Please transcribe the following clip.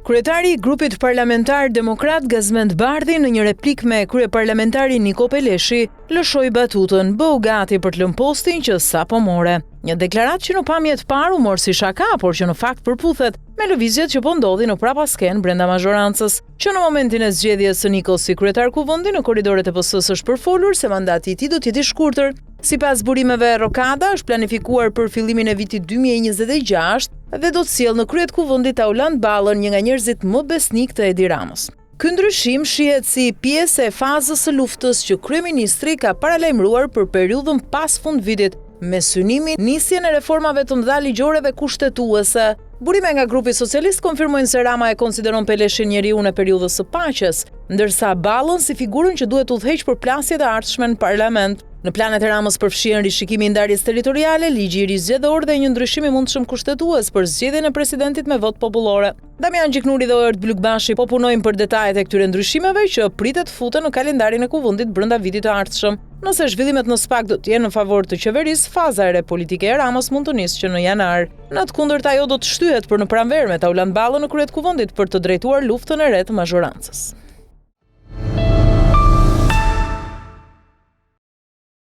Kryetari i grupit parlamentar demokrat Gazment Bardhi në një replikë me kryeparlamentarin Niko Peleshi lëshoi batutën, bëhu gati për të lënë postin që sapo more. Një deklaratë që në pamje të parë u mor si shaka, por që në fakt përputhet me lëvizjet që po ndodhin në prapaskenë brenda mazhorancës. Që në momentin e zgjedhjes së Nikos si kryetar kuvendi në korridoret e PS-së është përfolur se mandati i tij do të jetë i shkurtër. Sipas burimeve, rokada është planifikuar për fillimin e vitit 2026 dhe do të sjellë në krye të kuvendit Taulant Ballën, një nga njerëzit më besnikë të Edi Ramës. Ky ndryshim shihet si pjesë e fazës së luftës që kryeministri ka paralajmëruar për periudhën pas fundvitit, me synimin nisjen e reformave të mëdha ligjore dhe kushtetuese. Burime nga grupi socialist konfirmojnë se Rama e konsideron Peleshin njeriun e periudhës së paqes, ndërsa Ballën si figurën që duhet të udhëheqë përplasjet e ardhshme në parlament. Në planet e Ramës përfshihen rishikimi i ndarjes territoriale, ligji i ri zgjedhor dhe një ndryshim i mundshëm kushtetues për zgjedhjen e presidentit me votë popullore. Damian Gjiknuri dhe Oerd Bylykbashi po punojnë për detajet e këtyre ndryshimeve që pritet të futen në kalendarin e Kuvendit brenda vitit të ardhshëm. Nëse zhvillimet në SPAK do të jenë në favor të qeverisë, faza e re politike e Ramës mund të nisë që në janar. Në të kundërt ajo do të shtyhet për në pranverë me Taulant Ballën në krye të Kuvendit për të drejtuar luftën e re të mazhorancës.